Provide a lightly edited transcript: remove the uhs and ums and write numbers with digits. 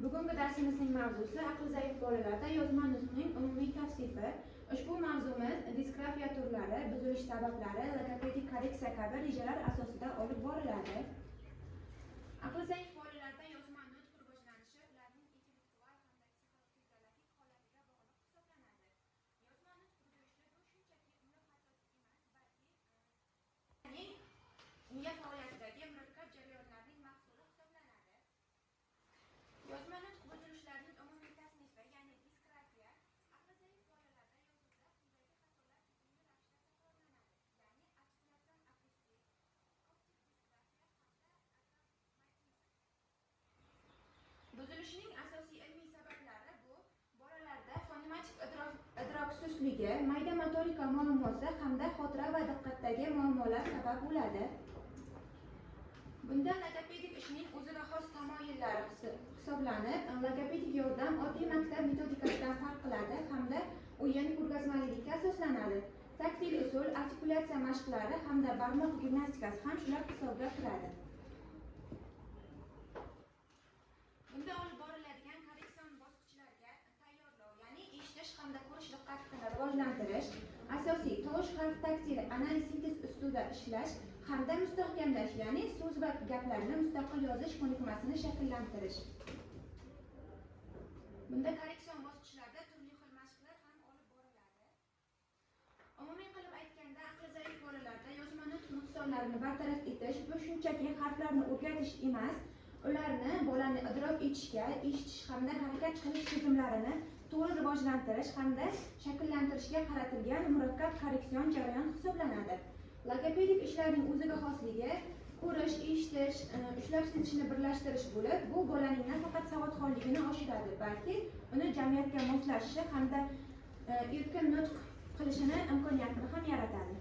Bugungi darsimizning mavzusi aqli zaif bolalarda yozma nutqning umumiy tavsifi. Ushbu mavzumiz disgrafiya turlari, buzilish sabablari, logopedik korreksiya kabi rejalar asosida olib boriladi. Aqli zaif bolalarda yozma nutq rivojlanishi ularning intellektual hamda psixofiziologik holatiga bog'liq hisoblanadi. Yozma nutq buzilishi bu shunchaki imlo xatosi emas, balki miya faoliyatidagi murakkab jarayonlarning mahsuli hisoblanadi. Yozma nutq buzilishlarining umumiy tasnifi, ya'ni disgrafiya, aqli zaif bolalarda yozuvda quyidagi xatolar tizimli ravishda takrorlanadi, ya'ni artikulyatsion akustik, optik disgrafiya hamda akromatizm. Buzilishining asosiy ilmiy sabablari bu bolalarda fonematik idrok sustligi, mayda motorika muammosi hamda xotira va diqqatdagi muammolar sabab bo'ladi. Bunda logopedik ishning o'ziga xos tamoyillari hisoblanib, logopedik yordam oddiy maktab metodikasidan farq qiladi hamda o'yin ko'rgazmalilikka asoslanadi. Taktil usul, artikulyatsiya mashqlari hamda barmoq gimnastikasi ham shular hisobiga kiradi. Bunda olib boriladigan korreksion bosqichlarga tayyorlov, ya'ni eshitish hamda ko'rish diqqatini rivojlantirish, asosiy tovush harf taktil analiz sintez ustida ishlash hamda mustahkamlash, ya'ni so'z va gaplarni mustaqil yozish ko'nikmasini shakllantirish. Bunda korreksion bosqichlarda turli xil mashqlar ham olib boriladi. Umumiy qilib aytganda, aqli zaif bolalarda yozma nutq nuqsonlarini bartaraf etish bu shunchaki harflarni o'rgatish emas, ularni bolani idrok etishga, eshitish hamda harakat qilish tizimlarini to'g'ri rivojlantirish hamda shakllantirishga qaratilgan murakkab korreksion jarayon hisoblanadi. Logopedik ishlarning o'ziga xosligi ko'rish, eshitish, ushlab sezishni birlashtirish bo'lib, bu bolaning nafaqat savodxonligini oshiradi, balki uni jamiyatga moslashishi hamda erkin nutq qilishini imkoniyatini ham yaratadi.